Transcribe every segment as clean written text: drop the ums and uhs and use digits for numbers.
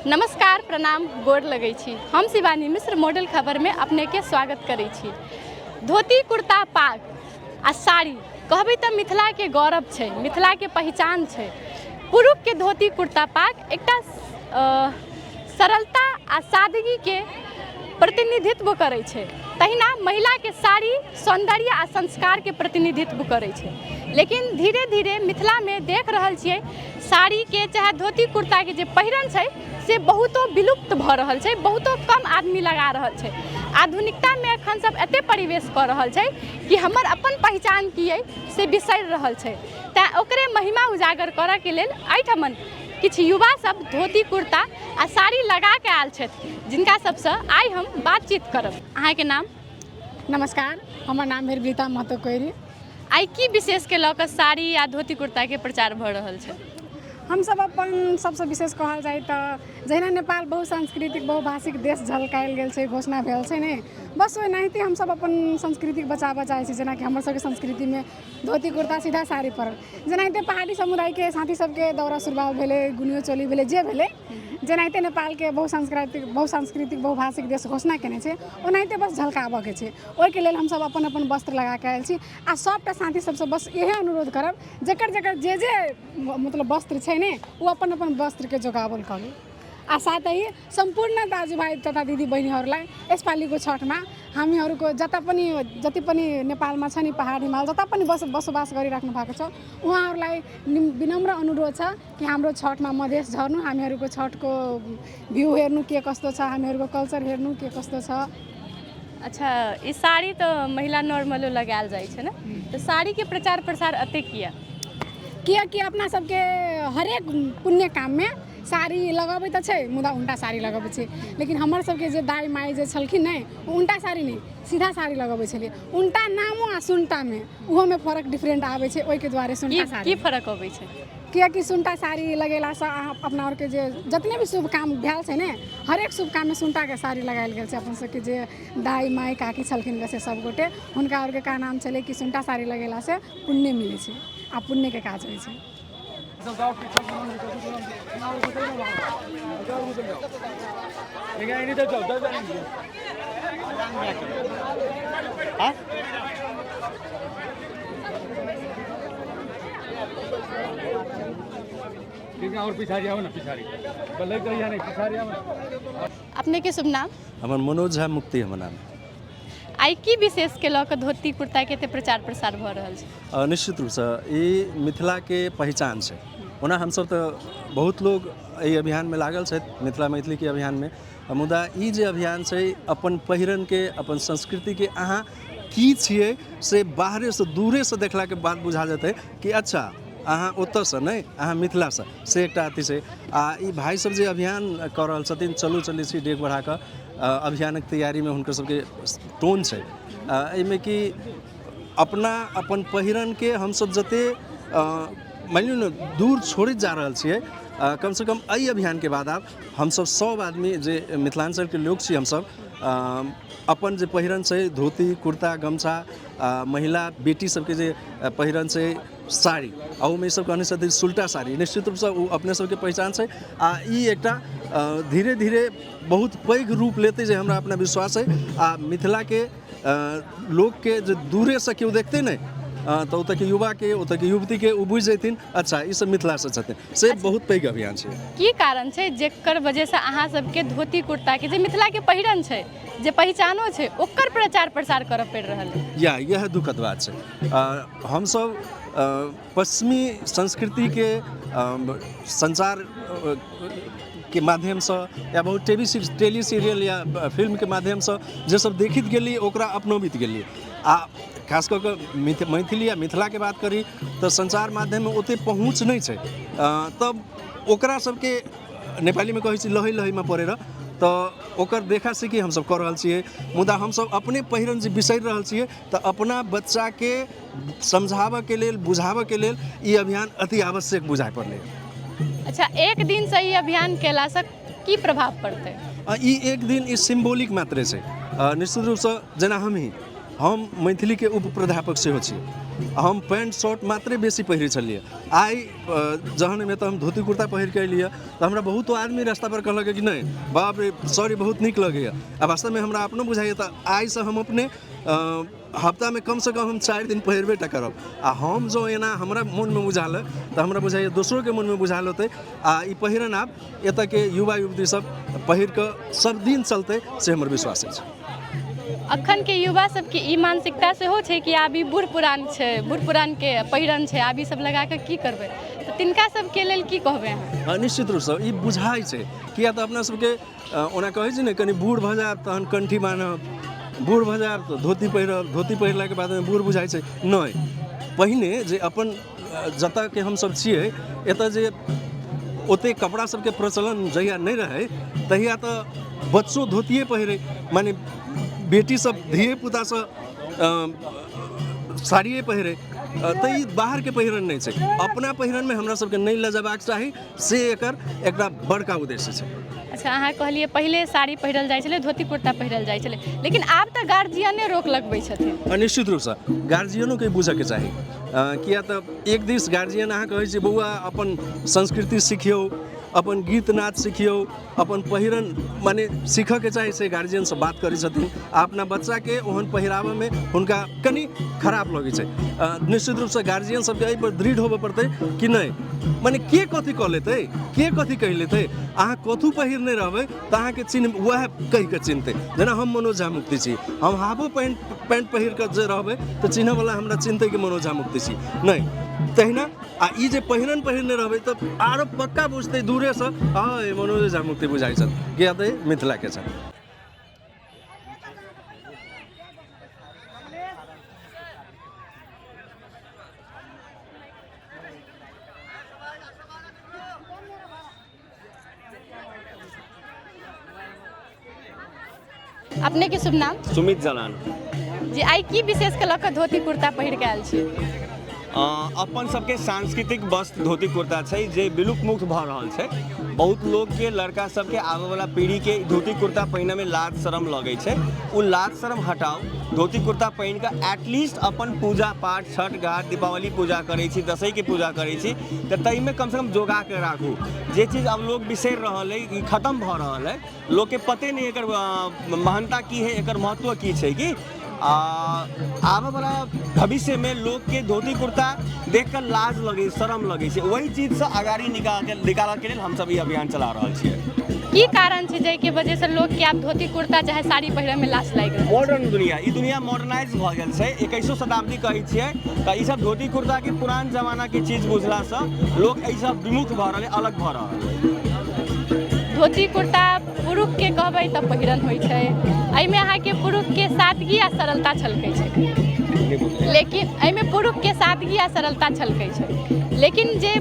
नमस्कार, प्रणाम, गोर लगै छी। हम शिवानी मिश्र मॉडल खबरमे अपनेके स्वागत करै छी। धोती कुर्ता पाग आ साड़ी कहबै तऽ मिथिलाके गौरव छै, मिथिलाके पहिचान छै। पुरुषके धोती कुर्ता पाग एकटा सरलता आ सादगीके प्रतिनिधित्व करै छै, तहिना महिलाके साड़ी सौन्दर्य आ संस्कारके प्रतिनिधित्व करै छै। लेकिन धीरे धीरे मिथिलामे देख रहल छियै, साड़ीके चाहे धोती कुर्ताके जे पहिरन छै से बहुतो विलुप्त भऽ रहल छै, बहुतो कम आदमी लगा रहल छै। आधुनिकतामे एखन सब एते परिवेश कऽ रहल छै कि हमर अपन पहिचान की अइ से बिसरि रहल छै। तैँ ओकरे महिमा उजागर करऽके लेल एहिठमन किछु युवा सब धोती कुर्ता आ साड़ी लगाके आयल छथि, जिनका सबसँ आइ हम बातचीत करब। अहाँके नाम? नमस्कार, हमर नाम भेल गीता महतो कोइरी। आइ की विशेषके लऽ कऽ साड़ी आ धोती कुर्ताके प्रचार भऽ रहल छै? हमसभ अपन सबसँ विशेष कहल जाय तऽ जहिना नेपाल बहुसांस्कृतिक बहुभाषिक देश झलकायल गेल छै, घोषणा भेल छै ने, बस ओनाहिते हमसभ अपन संस्कृतिके बचाबऽ चाहै छी। जेनाकि हमर सबके संस्कृतिमे धोती कुर्ता सीधा साड़ी पड़ल, जेनाहिते पहाड़ी समुदायके साथी सबके दौरा सुरुवाल भेलै, गुनियो चोली भेलै, जे भेलै, जेनाहिते नेपालके बहुसांस्कृतिक बहुसांस्कृतिक बहुभाषिक देश घोषणा केने छै, ओनाहिते बस झलकाबऽके छै। ओहिके लेल हमसभ अपन अपन वस्त्र लगाकऽ आयल छी आ सभटा साथी सभसँ बस इएह अनुरोध करब, जकर जकर जे जे मतलब वस्त्र छै ने, ओ अपन अपन वस्त्रके जोगावल करू। आ साथै सम्पूर्ण दाजुभाइ तथा दिदीबहिनीहरूलाई यसपालिको छठमा हामीहरूको जता पनि जति पनि नेपालमा छ नि, पहाड हिमाल जता पनि बसोबास गरिराख्नु भएको छ, उहाँहरूलाई विनम्र अनुरोध छ कि हाम्रो छठमा मधेस झर्नु, हामीहरूको छठको भ्यू हेर्नु के कस्तो छ, हामीहरूको कल्चर हेर्नु के कस्तो छ। अच्छा, ई साड़ी तऽ महिला नॉर्मलो लगायल जाइ छै ने, तऽ साड़ीके प्रचार प्रसार एते किया? कियाकि अपना सबके हरेक पुण्य काममे साड़ी लगबै तऽ छै, मुदा उल्टा साड़ी लगबै छै। लेकिन हमर सबके जे दाइ माइ जे छलखिन ने, ओ उल्टा साड़ी नहि, सीधा साड़ी लगबै छलियै। उल्टा नामो आ सुनटामे ओहोमे फरक डिफरेंट आबै छै, ओहिके दुआरे सुनटा साड़ी। की फरक अबै छै? कियाकि सुनटा साड़ी लगेलासँ अहाँ अपना आरके जे जतने भी शुभ काम भेल छै ने, हरेक शुभ काममे सुनटाके साड़ी लगायल गेल छै। अपन सबके जे दाइ माइ काकी छलखिन से सब गोटे, हुनका आरके का नाम छलै कि सुनटा साड़ी लगेलासँ पुण्य मिलै छै आ पुण्यके काज होइ छै। ठीक है, और पिछाड़ी आओ ना, पिछाड़ी भले कहीं नहीं, पिछाड़ी आओ ना। अपने के शुभ नाम? हमर मनोज झा मुक्ति हमर नाम। आइ की विशेषके लऽ कऽ धोती कुर्ताके एते प्रचार प्रसार भऽ रहल छै? निश्चित रूपसँ ई मिथिलाके पहिचान छै। ओना हमसभ तऽ बहुत लोग एहि अभियानमे लागल छथि, मिथिला मैथिलीके अभियानमे, मुदा ई जे अभियान छै अपन पहिरनके, अपन संस्कृतिके, अहाँ की छियै से बाहरेसँ दूरेसँ देखलाके बाद बुझा जेतै कि अच्छा अहाँ ओतऽसँ नहि, अहाँ मिथिलासँ, से एकटा अथी छै। आ ई भाइ सब जे अभियान कऽ रहल छथिन, चलू चलै छी डेग बढ़ा कऽ, अभियानक तैयारीमे हुनकर सबके टोन छै। एहिमे कि अपना अपन पहिरनके हमसब जते मानि लियौ ने दूर छोड़ैत जा रहल छियै, कमसँ कम एहि अभियानके बाद आब हमसब सब आदमी जे मिथिलाञ्चलके लोक छी, हमसब अपन जे पहिरन छै धोती कुर्ता गमछा, महिला बेटी सबके जे पहिरन छै साड़ी, आ ओहिमे ई सब कहने छथिन सुलटा साड़ी, निश्चित रूपसँ ओ अपने सबके पहिचान छै। आ ई एकटा धीरे धीरे बहुत पैघ रूप लेतै जे हमरा अपना विश्वास अइ। आ मिथिलाके लोकके जे दूरेसँ केओ देखतै ने तऽ ओतऽके युवाके, ओतऽके युवतीके ओ बुझि जेथिन अच्छा ई सब मिथिलासँ छथिन, से बहुत पैघ अभियान छै। की कारण छै जेकर वजहसँ अहाँ सबके धोती कुर्ताके जे मिथिलाके पहिरन छै, जे पहिचानो छै, ओकर प्रचार प्रसार करऽ पड़ि रहल है? इएह दुखद बात छै। हमसब पश्चिमी संस्कृतिके संचार के माध्यमसँ या बहुत टेली टेली सीरियल या फिल्मके माध्यमसँ जे सब देखैत गेलियै ओकरा अपनबैत गेलियै। आ खास कऽ कऽ मैथिली या मिथिलाके बात करी तऽ संचार माध्यममे ओतेक पहुँच नहि छै, तब ओकरा सबके नेपालीमे कहै छै लहै लहैमे पड़ै, तऽ ओकर देखा सीखी हमसब कऽ रहल छियै। मुदा हमसब अपने पहिरन जे बिसरि रहल छियै, तऽ अपना बच्चाके समझाबऽके लेल, बुझाबऽके लेल ई अभियान अति आवश्यक बुझाइ पड़लै। अच्छा, एक दिनसँ ई अभियान केलासँ की प्रभाव पड़तै? ई एक दिन ई सिम्बोलिक मात्रे छै। निश्चित रूपसँ जेना हम मैथिलीके उप प्राध्यापक सेहो छी। हम पैंट शर्ट मात्रे बेसी पहिरै छलियै। आइ जहन एहिमे तऽ हम धोती कुर्ता पहिर कऽ एलियै तऽ हमरा बहुतो आदमी रास्तापर कहलक कि नहि बाप रे सॉरी बहुत नीक लगैए। आ वास्तवमे हमरा अपनो बुझाइए, तऽ आइसँ हम अपने हफ्तामे कमसँ कम हम 4 दिन पहिरबे टा करब। आ हम जँ एना हमरा मोनमे बुझायल तऽ हमरा बुझाइए दोसरोके मोनमे बुझायल होतै। आ ई पहिरन आब एतऽके युवा युवती सब पहिर कऽ सब दिन चलतै से हमर विश्वास अछि। अखनके युवा सबके ई मानसिकता सेहो छै कि आब ई बूढ़ पुरान छै, बूढ़ पुरानके पहिरन छै, आब ई सब लगा कऽ की करबै, तऽ तिनका सबके लेल की कहबै अहाँ? निश्चित रूपसँ ई बुझाइ छै, किया तऽ अपना सबके ओना कहै छै ने कनि बूढ़ भऽ जायब तहन कंठी बान्हब, बूढ़ भऽ जायब तऽ धोती पहिरब, धोती पहिरलाके बादमे बूढ़ बुझाइ छै। नहि, पहिने जे अपन जतऽके हमसब छियै एतऽ जे ओतेक कपड़ा सबके प्रचलन जहिया नहि रहै तहिया तऽ बच्चो धोतिए पहिरै, माने बेटी सब धिये पुतासँ साड़िए पहिरै। तऽ ई बाहरके पहिरन नहि छै, अपना पहिरनमे हमरा सबके नहि लजेबाक चाही, से एकर एकटा बड़का उद्देश्य छै। अच्छा, अहाँ कहलियै पहिले साड़ी पहिरल जाइ छलै, धोती कुर्ता पहिरल जाइ छलै, लेकिन आब तऽ गार्जियने रोक लगबै छथिन। निश्चित रूपसँ गार्जियनोके बुझऽके चाही, किया तऽ एक दिस गार्जियन अहाँ कहै छियै बौआ अपन संस्कृति सिखियौ, अपन गीत नाद सिखियौ, अपन पहिरन माने सीखऽके चाही, से गार्जियनसँ बात करै छथिन आ अपना बच्चाके ओहन पहिराबऽमे हुनका कनि खराब लगै छै। निश्चित रूपसँ गार्जियन सबके एहिपर दृढ़ होबऽ पड़तै कि नहि, माने के कथी कऽ लेतै, के कथी कहि लेतै। अहाँ कथू पहिरने रहबै तऽ अहाँके चिन्ह वएह कहिकऽ चिन्हतै। जेना हम मनोज झा मुक्ति छी, हम हाफो पैंट पहिर कऽ जे रहबै तऽ चिन्हऽवला हमरा चिन्हतै कि मनोज झा मुक्ति छी, नहि तहिना। आ ई जे पहिरन पहिरने रहबै तऽ आरो पक्का बुझतै दूरेसँ, हँ ई मनोज झा मुक्ति बुझाइ छथि, किया तऽ ई मिथिलाके छथि। अपने के शुभ नाम? सुमित जलान जी। आइ की विशेष के लऽ कऽ धोती कुर्ता पहिर के आयल छी? अपन सबके सांस्कृतिक वस्त्र धोती कुर्ता छै जे विलुप्त मुक्त भऽ रहल छै। बहुत लोकके, लड़का सबके, आबयवला पीढ़ीके धोती कुर्ता पहिनऽमे लाज शरम लगै छै। ओ लाज शरम हटाउ, धोती कुर्ता पहिन कऽ एटलीस्ट अपन पूजा पाठ, छठ घाट, दीपावली पूजा करै छी, दसैँके पूजा करै छी, तऽ ताहिमे कमसँ कम जोगा कऽ राखू। जे चीज आब लोक बिसरि रहल अइ, ई खतम भऽ रहल अइ, लोकके पते नहि एकर महानता की है, एकर महत्व की छै। कि आबयवला भविष्यमे लोकके धोती कुर्ता देख कऽ लाज लगै, शरम लगै छै। ओहि चीजसँ अगाड़ी निकालऽके लेल हमसब ई अभियान चला रहल छियै। की कारण छै जाहिके वजहसँ लोकके आब धोती कुर्ता चाहे साड़ी पहिरऽमे लाज लागि रहल? मॉडर्न दुनिया, ई दुनिया मॉडर्नाइज भऽ गेल छै, 21 शताब्दी कहै छियै, तऽ ई सब धोती कुर्ताके पुरान जमानाके चीज बुझलासँ लोक एहिसँ विमुख भऽ रहल, अलग भऽ रहल। धोती कुर्ता पुरुषके कहबै तऽ पहिरन होइ छै, एहिमे अहाँके पुरुषके सादगी आ सरलता छलकै छै, लेकिन एहिमे पुरुषके सादगी आ सरलता छलकै छै। लेकिन जे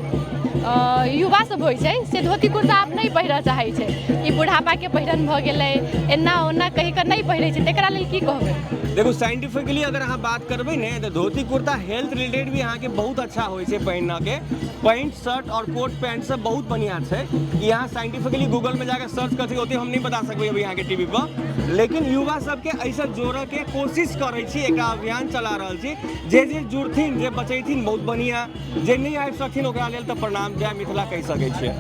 युवा सब होइ छै से धोती कुर्ता आब नहि पहिरऽ चाहै छै, ई बुढ़ापाके पहिरन भऽ गेलै, एना ओना कहि कऽ नहि पहिरै छै, तकरा लेल की कहबै? देखू, साइंटिफिकली अगर अहाँ बात करबै ने तऽ धोती कुर्ता हेल्थ रिलेटेड भी अहाँके बहुत अच्छा होइ छै पहिनऽके। पैंट शर्ट आओर कोट पैंट सब बहुत बढ़िआँ छै। ई अहाँ साइंटिफिकली गूगलमे जाकऽ सर्च कऽ सकै, ओते हम नहि बता सकबै अभी अहाँके टीवी पर। लेकिन युवा सबके एहिसँ जोड़ऽके कोशिश करै छी, एकटा अभियान चला रहल छी। जे जे जुड़थिन, जे बचैथिन बहुत बढ़िआँ, जे नहि आबि सकथिन ओकरा लेल तऽ प्रणाम, जय मिथिला कहि सकै छियै।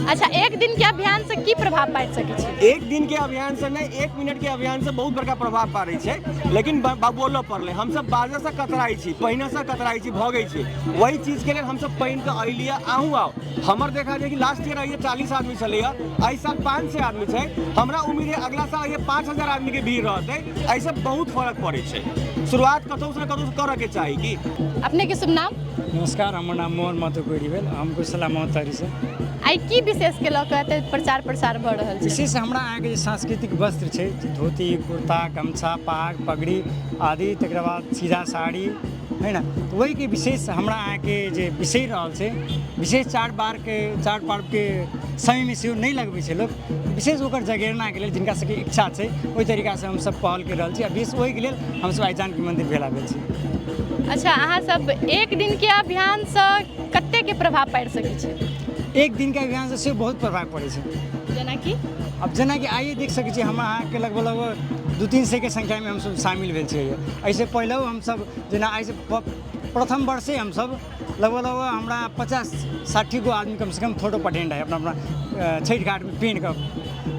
अच्छा, एक दिन के अभियान से की प्रभाव पाड़ि सकै छी? एक दिन के अभियान से नहि, 1 मिनट के अभियान से बहुत बड़का प्रभाव पाड़ै छै। लेकिन बोलऽ पड़लै, हमसब बाजऽसँ कतराइ छी, पहिनऽसँ कतराइ छी, भगै छी। वही चीजके लेल हमसब पहिन कऽ अयलियै। अहूँ आउ। हमर देखा जाय कि लास्ट ईयर आइए 40 आदमी छलैए, एहि साल 500 आदमी छै। हमरा उम्मीद है अगला साल आइए 5000 आदमीके भीड़ रहतै। एहिसँ बहुत फर्क पड़ै छै। शुरुआत कतहुसँ ने कतहुसँ करऽके चाही। की अपने के शुभ नाम? नमस्कार, हमर नाम मोहन महतो कोइरी भेल, हम कुशला महोत्तरीसँ। आइ की विशेष के लऽ कऽ एते प्रचार प्रसार भऽ रहल छै? विशेष हमरा अहाँके जे सांस्कृतिक वस्त्र छै, धोती कुर्ता गमछा पाग पगड़ी आदि, तकर बाद सीधा साड़ी है ने, तऽ ओहिके विशेष हमरा अहाँके जे बिसरि रहल छै, विशेष चार पर्वके समयमे सेहो नहि लगबै छै लोक, विशेष ओकर जगेरनाके लेल जिनका सबके इच्छा छै ओहि तरीकासँ हमसब पहल करि रहल छी। आ विशेष ओहिके लेल हमसब आइ जानकी मन्दिर भेला भेल छी। अच्छा, अहाँ सब एक दिनके अभियानसँ कतेकके प्रभाव पाड़ि सकै छी? एक दिनके अभियानसँ सेहो बहुत प्रभाव पड़ै छै। जेनाकि? आब जेनाकि आइए देख सकै छी हम अहाँके लगभग लगभग 200-300 के संख्यामे हमसब शामिल भेल छियै। एहिसँ पहिलहो हमसब जेना आइसँ प्रथम वर्षे हमसब लगभग लगभग हमरा 50-60 गो आदमी कमसँ कम फोटो पठेने रहै अपना अपना छठि घाटमे पहिन कऽ।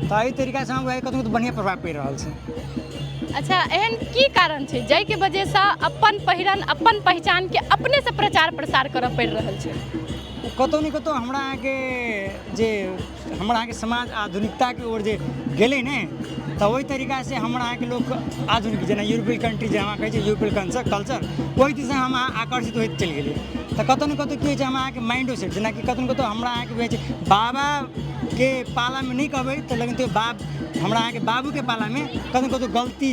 तऽ एहि तरीकासँ हमरा कतहु कतहु बढ़िआँ प्रभाव पड़ि रहल छै। अच्छा, एहन की कारण छै जाहिके वजहसँ अपन पहिरन अपन पहिचानके अपनेसँ प्रचार प्रसार करऽ पड़ि रहल छै? कतहु ने कतहु हमरा अहाँके जे हमर अहाँके समाज आधुनिकताके ओर जे गेलै ने, तऽ ओहि तरीकासँ हमर अहाँके लोक आधुनिक जेना यूरोपियन कंट्री जे अहाँ कहै छियै यूरोपियन कल्चर, ओहि दिशा हम अहाँ आकर्षित होइत चलि गेलियै। तऽ कतहु ने कतहु की होइ छै, हम अहाँके माइंडो सेट जेनाकि कतहु ने कतहु हमरा अहाँके होइ छै बाबाके पालामे नहि कहबै तऽ, लेकिन त्यो बाप हमरा अहाँके बाबूके पालामे कतहु ने कतहु गलती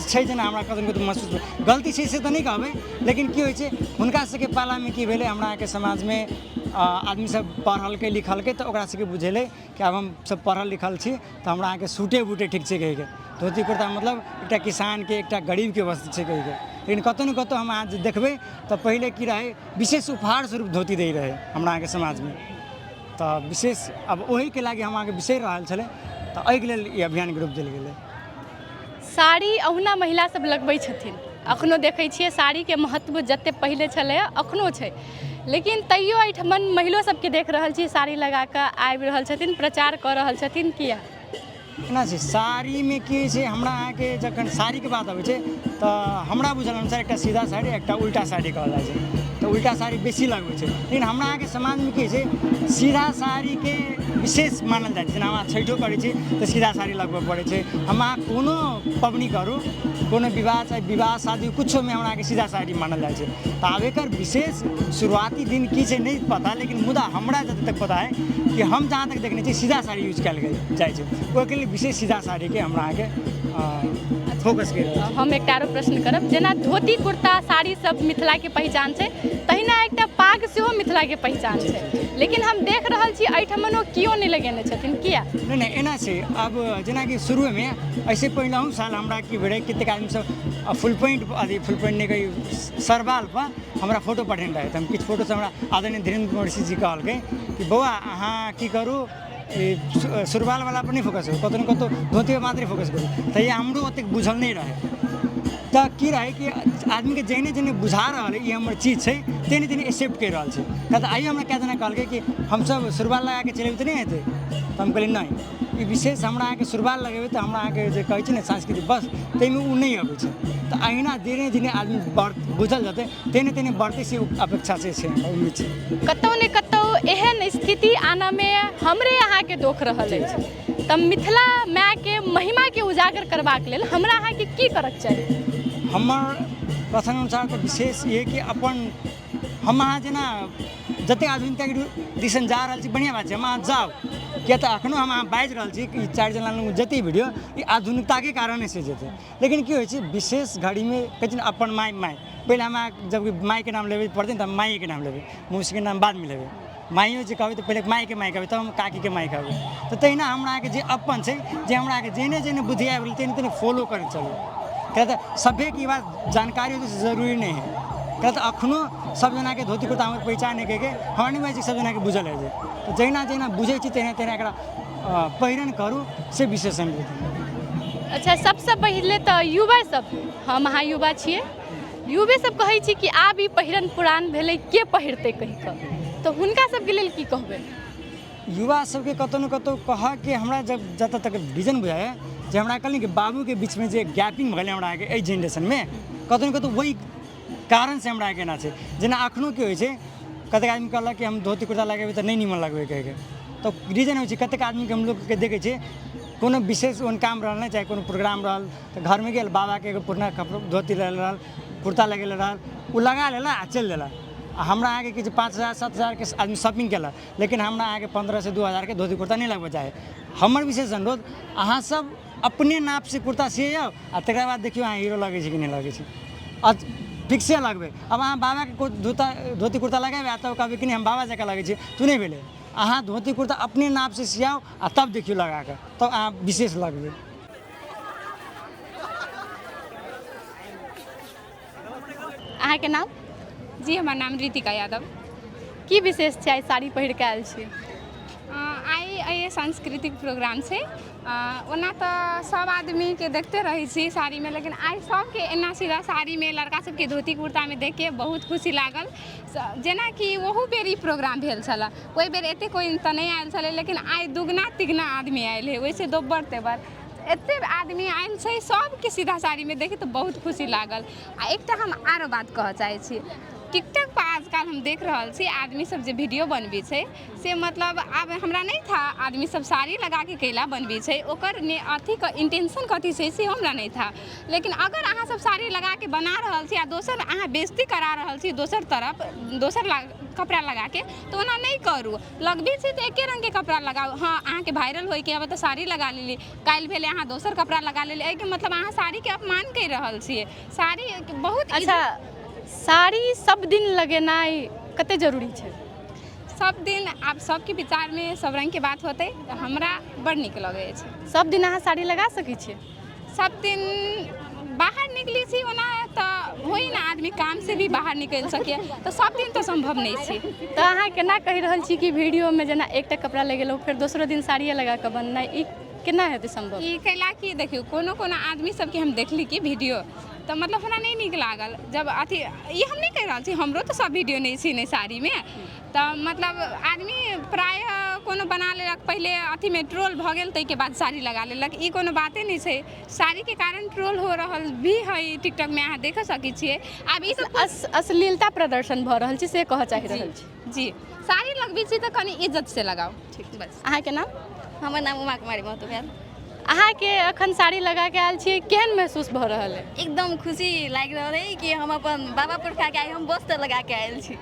छै, जेना हमरा कतहु ने कतहु महसूस गलती छै से तऽ नहि कहबै, लेकिन की होइ छै हुनका सबके पालामे की भेलै, हमरा अहाँके समाजमे आदमी सब पढ़लकै लिखलकै तऽ ओकरा सबके बुझेलै कि आब हम सब पढ़ल लिखल छी तऽ हमरा अहाँके सूटे बूटे ठीक छै कहिके, धोती कुर्ता मतलब एकटा किसानके एकटा गरीबके वस्त्र छै कहिके। लेकिन कतहु ने कतहु हम अहाँ जे देखबै तऽ पहिले की रहै, विशेष उपहार स्वरूप धोती दै रहै हमरा अहाँके समाजमे, तऽ विशेष आब ओहिके लागि हम अहाँके बिसरि रहल छलै, तऽ एहिके लेल ई अभियानके रूप देल गेलै। साड़ी अहुना महिला सब लगबै छथिन, अखनो देखै छियै साड़ीके महत्व जते पहिले छलै अखनो छै, लेकिन तैयो एहिठमन महिलो सबके देख रहल छी साड़ी लगा कऽ आबि रहल छथिन, प्रचार कऽ रहल छथिन, किया? एना छै साड़ीमे की होइ छै, हमरा अहाँके जखन साड़ीके बात अबै छै तऽ हमरा बुझल अनुसार एकटा सीधा साड़ी एकटा उल्टा साड़ी कहल जाइ छै, तऽ उल्टा साड़ी बेसी लगबै छै। लेकिन हमरा अहाँके समाजमे की होइ छै, सीधा साड़ीके विशेष मानल जाइ छै। जेना हम अहाँ छठिओ करै छी तऽ सीधा साड़ी लगबऽ पड़ै छै। हम अहाँ कोनो पबनी करू, कोनो विवाह चाहे विवाह शादी किछोमे हमरा अहाँके सीधा साड़ी मानल जाइ छै। तऽ आब एकर विशेष शुरुआती दिन की छै नहि पता, लेकिन मुदा हमरा जते तक पता है कि हम जहाँ तक देखने छी सीधा साड़ी यूज कयल जाइ छै, ओहिके लेल विशेष सीधा साड़ीके हमरा अहाँके फोकस कयल जाइ छै। हम एकटा आरो प्रश्न करब, जेना धोती कुर्ता साड़ी सब मिथिलाके पहिचान छै, तहिना एकटा पाग सेहो मिथिलाके पहिचान छै, लेकिन हम देख रहल छी एहिठमन ओ केओ नहि लगेने छथिन, किया? नहि नहि एना छै, आब जेनाकि शुरूमे एहिसँ पहिलहुँ साल हमरा की भेलै, कतेक आदमी सब फुल पैंट अथी फुल पैंट नहि कही सरवालपर हमरा फोटो पठेने रहै, तऽ हम किछु फोटोसँ हमरा आदरणीय धीरेन्द्र कुमार सिंह जी कहलकै कि बौआ अहाँ की करू, ई सुरवालवला पर नहि फोकस करू, कतहु ने कतहु धोतीपर मात्रे फोकस करू। तहिया हमरो ओतेक बुझल नहि रहै, तऽ की रहै कि आदमीके जेहने जेहने बुझा रहल ई हमर चीज छै तेहने तेहने एक्सेप्ट करि रहल छै। किया तऽ आइयो हमरा कए जना कहलकै कि हमसब सुरवाल लगाके चलेबै तऽ नहि हेतै, तऽ हम कहलियै नहि, ई विशेष हमरा अहाँके सुरवाल लगेबै तऽ हमरा अहाँके जे कहै छै ने सांस्कृतिक वस्त्र ताहिमे ओ नहि अबै छै। तऽ अहिना धीरे धीरे आदमी बढ़ बुझल जेतै तेहने तेहने बढ़तै, से अपेक्षा से छै, हमरा उम्मीद छै। कतहु ने कतहु एहन स्थिति आनऽमे हमरे अहाँके दोख रहल अछि, तऽ मिथिला मायके महिमाके उजागर करबाक लेल हमरा अहाँके की करक चाही? हमर कथन अनुसार तऽ विशेष इहे कि अपन हम अहाँ जेना जतेक आधुनिकताके दिसन जा रहल छी बढ़िआँ बात छै, हम अहाँ जाउ, किया तऽ एखनो हम अहाँ बाजि रहल छी कि 4 जना लग जेतै वीडियो, ई आधुनिकताके कारणे से जेतै। लेकिन की होइ छै विशेष घड़ीमे कहै छै ने अपन माय माय, पहिले हम अहाँ जब मायके नाम लेबै पड़तै ने तऽ हम मायके नाम लेबै, मौसीके नाम बादमे लेबै, माइयो जे कहबै तऽ पहिले मायके माय कहबै तब हम काकीके माय कहबै। तऽ तहिना हमरा अहाँके जे अपन छै, जे हमरा अहाँके जेहने जेहने बुद्धि आबि गेलै तेहने तेहने फॉलो करैत चलू, किया तऽ सभेके ई बात जानकारी होतै से जरूरी नहि हइ। किया तऽ एखनो सब जनाके धोती कुर्ता हमर पहिचान नहि कहिके हमरा नहि बुझाइ छै सब जनाके बुझल हेतै, तऽ जहिना जहिना बुझै छी तहिना तहिना एकरा पहिरन करू से विशेष अनुरोध। अच्छा, सबसँ पहिले तऽ युवा सब, हम अहाँ युवा छियै, युवे सब कहै छी कि आब ई पहिरन पुरान भेलै, के पहिरतै कहि कऽ, तऽ हुनका सबके लेल की कहबै? युवा सबके कतहु ने कतहु कहऽके हमरा जब जतऽ तक विजन बुझाइए जे हमरा कहली कि बाबूके बीचमे जे गैपिंग भेलै हमरा अहाँके एहि जेनरेशनमे, कतहु ने कतहु ओहि कारणसँ हमरा अहाँके एना छै। जेना एखनो की होइ छै, कतेक आदमी कहलक कि हम धोती कुर्ता लगेबै तऽ नहि नीमन लगबै कहिके, तऽ रीजन होइ छै कतेक आदमीके हम लोकके देखै छियै कोनो विशेष ओहन काम रहल नहि, चाहे कोनो प्रोग्राम रहल तऽ घरमे गेल बाबाके एगो पुरना कपड़ा धोती लगेले रहल, कुर्ता लगेले रहल, ओ लगा लेलक आ चलि देलक। आ हमरा अहाँके की छै 5,000 7,000के आदमी शॉपिंग केलक, लेकिन हमरा अहाँके 1,500 से 2,000के धोती कुर्ता नहि लगबऽ चाही। हमर विशेष अनुरोध अहाँ सब अपने नापसँ कुर्ता सियौ आ तकरा बाद देखियौ अहाँ हीरो लगै छै कि नहि लगै छै, आ फिक्से लगबै। आब अहाँ बाबाके धोती कुर्ता लगेबै आ तब कहबै कि नहि हम बाबा जकाँ लगै छी, तऽ नहि भेलै। अहाँ धोती कुर्ता अपने नापसँ सियाउ आ तब देखियौ लगाकऽ, तब अहाँ विशेष लगबै। अहाँके नाम? जी, हमर नाम रितिका यादव। की विशेष छै आइ साड़ी पहिर कऽ आयल छी? आइ एहि सांस्कृतिक प्रोग्राम छै। ओना तऽ सब आदमीके देखते रहै छी साड़ीमे, लेकिन आइ सबके एना सीधा साड़ीमे, लड़का सबके धोती कुर्तामे देखिके बहुत खुशी लागल। जेनाकि ओहू बेर ई प्रोग्राम भेल छलए, ओहि बेर एतेक कोइ तऽ नहि आयल छलै, लेकिन आइ दुगुना तिगुना आदमी आयल हइ, ओहिसँ दोब्बर तेबर एतेक आदमी आयल छै। सबके सीधा साड़ीमे देखि तऽ बहुत खुशी लागल। आ एकटा हम आरो बात कहऽ चाहै छी, टिकटॉक पर आजकल हम देख रहल छी आदमी सब जे वीडियो बनबै छै से मतलब आब हमरा नहि था आदमी सब साड़ी लगाके कैला बनबै छै, ओकर ने अथीके इंटेंशन कथी छै से हमरा नहि था। लेकिन अगर अहाँ सब साड़ी लगाके बना रहल छी आ दोसर अहाँ बेइज्जती करा रहल छी दोसर तरफ दोसर कपड़ा लगाके, तऽ ओना नहि करू। लगबै छी तऽ एके रङ्गके कपड़ा लगाउ। हँ, अहाँके वायरल होइके हबे तऽ साड़ी लगा लेली, काल्हि भेलै अहाँ दोसर कपड़ा लगा लेली, एहिके मतलब अहाँ साड़ीके अपमान करि रहल छियै। साड़ी बहुत अच्छा, साड़ी सब दिन लगेनाइ कते जरूरी छै? सब दिन आब सबके विचारमे सब रङ्गके बात होतै, तऽ हमरा बड़ नीक लगै अछि। सब दिन अहाँ साड़ी लगा सकै छियै? सब दिन बाहर निकलै छी ओना तऽ होइ ने आदमी काम से भी बाहर निकलि सकैए, तऽ सब दिन तऽ सम्भव नहि छै। तऽ अहाँ केना कहि रहल छी कि वीडियोमे जेना एकटा कपड़ा लगेलहुँ, फेर दोसरो दिन साड़िए लगा कऽ बननाइ, ई केना हेतै सम्भव? ई कैला कि देखियौ, कोनो कोनो आदमी सबके हम देखली कि वीडियो तऽ मतलब हमरा नहि नीक लागल। जब अथी ई हम नहि कहि रहल छी, हमरो तऽ सब वीडियो नहि छै ने साड़ीमे, तऽ मतलब आदमी प्रायः कोनो बना लेलक पहिले अथीमे ट्रोल भऽ गेल, ताहिके बाद साड़ी लगा लेलक। ई कोनो बाते नहि छै। साड़ीके कारण ट्रोल हो रहल भी है टिकटॉकमे, अहाँ देख सकै छियै। आब ई सब अश्लीलता प्रदर्शन भऽ रहल छै से कहऽ चाहि रहल छी। जी, साड़ी लगबै छी तऽ कनि इज्जतसँ लगाउ, ठीक, बस। अहाँके नाम? हमर नाम उमा कुमारी महतो भेल। अहाँके अखन साड़ी लगा के आयल छियै, केहन महसूस भऽ रहल है? एकदम खुशी लागि रहल है कि हम अपन बाबा पुरखाके आइ हम वस्त्र लगा के आयल छी।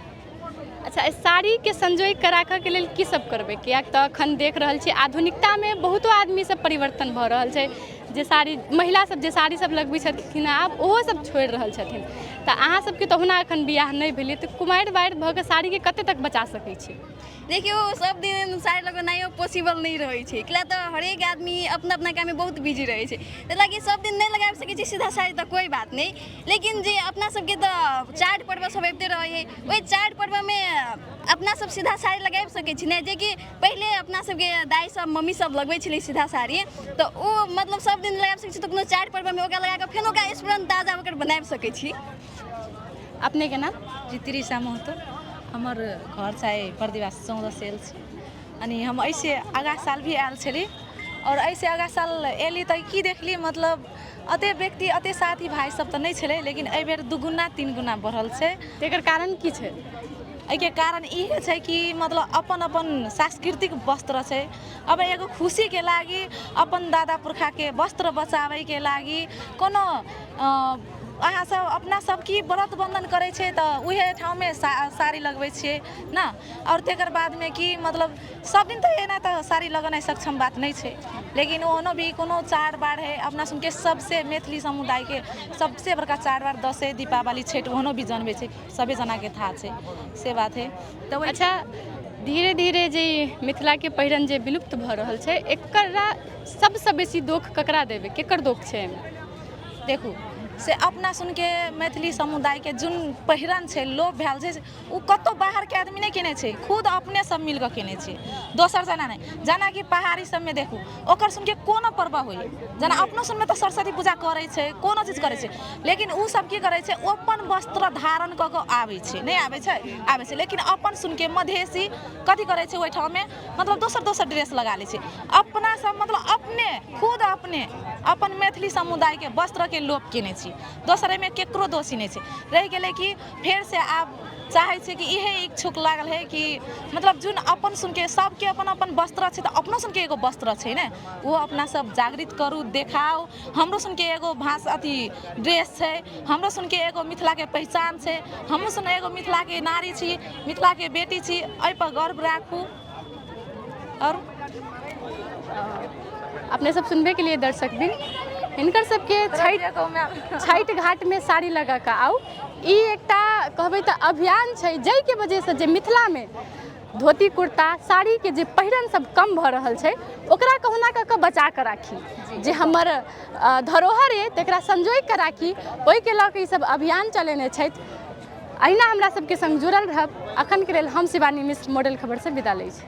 अच्छा, एहि साड़ीके संजोगि कऽ राखऽके लेल की सब करबै? किएक तऽ अखन देख रहल छी आधुनिकतामे बहुतो आदमी सब परिवर्तन भऽ रहल छै, जे साड़ी महिला सब जे साड़ी सब लगबै छलखिन आब ओहो सब छोड़ि रहल छथिन। तऽ अहाँ सबके तऽ ओहुना अखन बियाह नहि भेलै, तऽ कुमारि बारि भऽ कऽ साड़ीके कते तक बचा सकै छी? देखियौ, सब दिन साड़ी लगेनाइयो पॉसिबल नहि रहै छै, कैला तऽ हरेक आदमी अपना अपना काममे बहुत बिजी रहै छै। ताहि लागी सब दिन नहि लगाबि सकै छी सीधा साड़ी तऽ कोइ बात नहि, लेकिन जे अपना सबके तऽ चारि पर्व सब अबिते रहै है, ओहि चारि पर्वमे अपना सब सीधा साड़ी लगाबि सकै छी ने, जेकि पहिले अपना सबके दाइ सब मम्मी सब लगबै छलै सीधा साड़ी, तऽ ओ मतलब सब दिन लगाबि सकै छी तऽ कोनो चारि पर्वमे ओकरा लगाकऽ फेर ओकरा स्मरण ताजा ओकर बनाबि सकै छी। अपनेके नाम? जी, त्रिषा महतो। हमर घर चाहिँ बर्दिवास 14 सेल छै। अनि हम ऐसे आगा साल भी आयल छली और ऐसे आगा साल एली तऽ की देखली, मतलब अते व्यक्ति अते साथी भाइ सब तऽ नहि छलै, लेकिन एहिबेर दुगुना तीन गुना बढ़ल छै। एकर कारण की छै? एहिके कारण इहे छै कि मतलब अपन अपन सांस्कृतिक वस्त्र छै। अब एगो खुशीके लागि अपन दादा पुर्खाके वस्त्र बचाबैके लागि कोनो अहाँ सब अपना सब की व्रत बन्धन करै छियै तऽ उहे ठाउँमे साड़ी लगबै छियै ने। आओर तकर बादमे की मतलब सब दिन तऽ एना तऽ साड़ी लगेनाइ सक्षम बात नहि छै, लेकिन ओहनो भी कोनो चार बार है अपना सबके सबसे मैथिली समुदायके सबसे बड़का चार बार दसैँ दीपावली छठि ओहनो भी जनबै छै, सभे जनाके थाह छै, से बात है तऽ ओहि। अच्छा, धीरे धीरे जे मिथिलाके पहिरन जे विलुप्त भऽ रहल छै, एकरा सबसँ बेसी दोख ककरा देबै, केकर दोख छै एहिमे? देखू, से अपना सुनके मैथिली समुदायके जुन पहिरन छै लोप भेल छै, ओ कतहु बाहरके आदमी नहि केने छै, खुद अपने सब मिलकऽ केने छै, दोसर जना नहि। जेनाकि पहाड़ी सबमे देखू, ओकर सुनके कोनो पर्व होइ, जेना अपनो सुनमे तऽ सरस्वती पूजा करै छै, कोनो चीज करै छै, लेकिन ओ सब की करै छै, ओ अपन वस्त्र धारण कऽ कऽ आबै छै, नहि आबै छै? आबै छै। लेकिन अपन सुनके मधेसी कथी करै छै, ओहिठाममे मतलब दोसर दोसर ड्रेस लगा लै छै। अपना सब मतलब अपने खुद अपने अपन मैथिली समुदायके वस्त्रके लोप केने छी, दोसर एहिमे केकरो दोषी नहि छै। रहि गेलै कि फेरसँ आब चाहै छै कि इहे इच्छुक लागल है कि मतलब जुन अपन सुनके सबके अपन अपन वस्त्र छै, तऽ अपनो सुनके एगो वस्त्र छै ने, ओ अपना सब जागृत करू, देखाउ हमरो सुनके एगो भाषा अथी ड्रेस छै, हमरो सुनके एगो मिथिलाके पहिचान छै, हमहूँ सुन एगो मिथिलाके नारी छी, मिथिलाके बेटी छी, एहिपर गर्व राखू। आओर अपने सब सुनबे के लिए दर्शक बिन, हिनकर सबके छठि घाटमे साड़ी लगा कऽ आउ, ई एकटा कहबै तऽ अभियान छै, जाहिके वजहसँ जे मिथिलामे धोती कुर्ता साड़ीके जे पहिरन सब कम भऽ रहल छै, ओकरा कहुना कऽ कऽ बचा कऽ राखी, जे हमर धरोहर अइ तकरा संजोगि कऽ राखी, ओहिके लऽ कऽ ई सब अभियान चलेने छथि। अहिना हमरा सबके संग जुड़ल रहब। अखनके लेल हम शिवानी मिश्र मॉडल खबरसँ विदा लै छी।